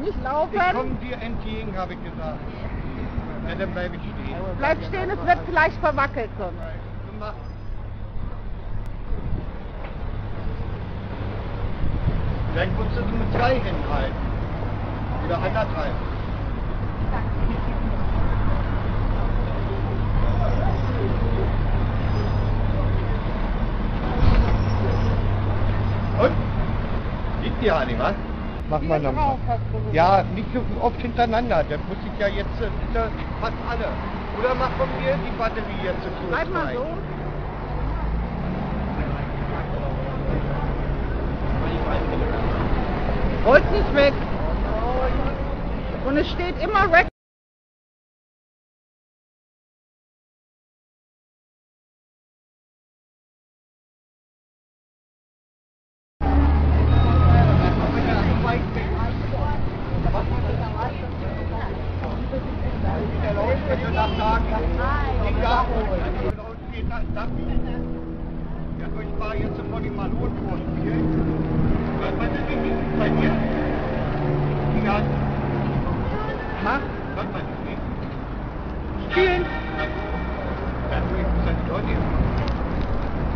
Nicht Ich laufen. komme dir entgegen, habe ich gesagt. Ja, dann bleibe ich stehen. Bleib stehen, es wird vielleicht verwackelt sonst. Du mach. Vielleicht musst du sie mit zwei Händen halten. Oder anderthalb. Und? Liegt dir an, was? Mach mal Hier nochmal. drauf hast du gesagt. Ja, nicht so oft hintereinander. Das muss ich ja jetzt, ist ja fast alle. Oder mach von mir die Batterie jetzt zu kurz Bleib mal rein. so. Holz nicht weg. Und es steht immer Rec. Ja, ich war jetzt von dem Malon vorspielen. Was ist denn bei dir? Ja. Mach. Was meinst du? Spielen. Ja, du, ich muss ja die Leute jetzt machen.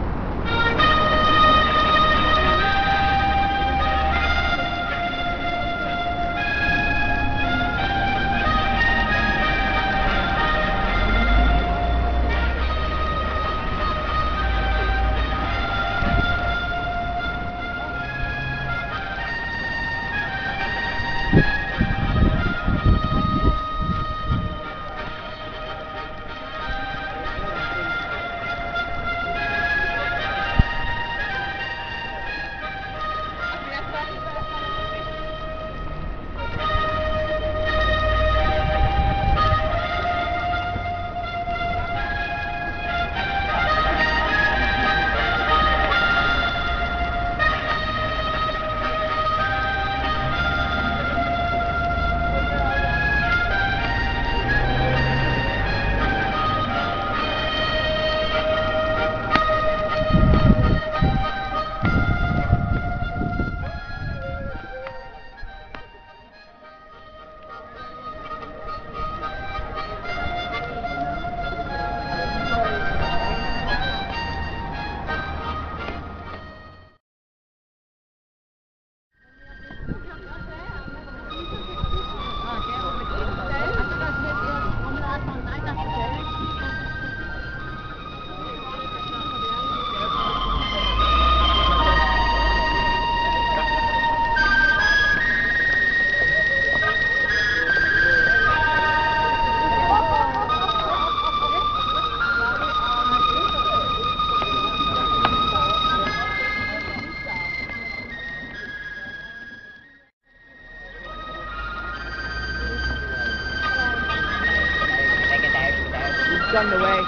You've gone the way.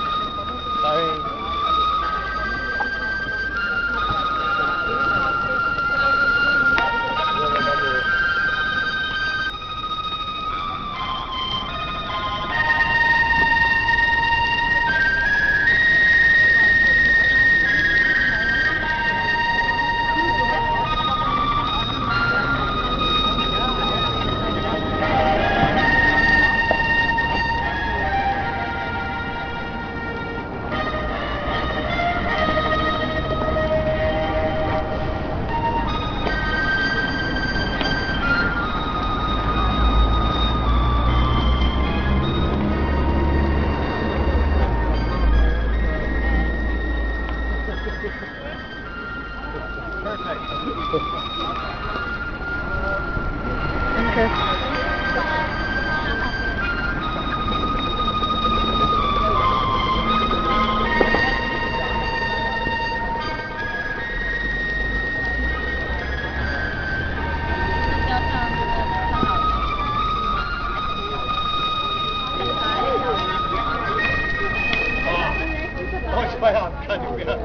Sorry. Danke. Oh, ich Feierabend kann ich mehr.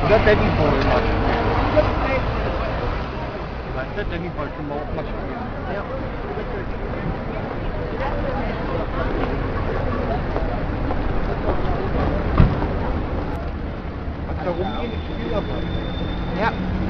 Oder Danny Boy mal spielen. Weißt du, Danny Boy können wir auch mal spielen. Ja. Was da rumgehen, ich spiele aber. Ja.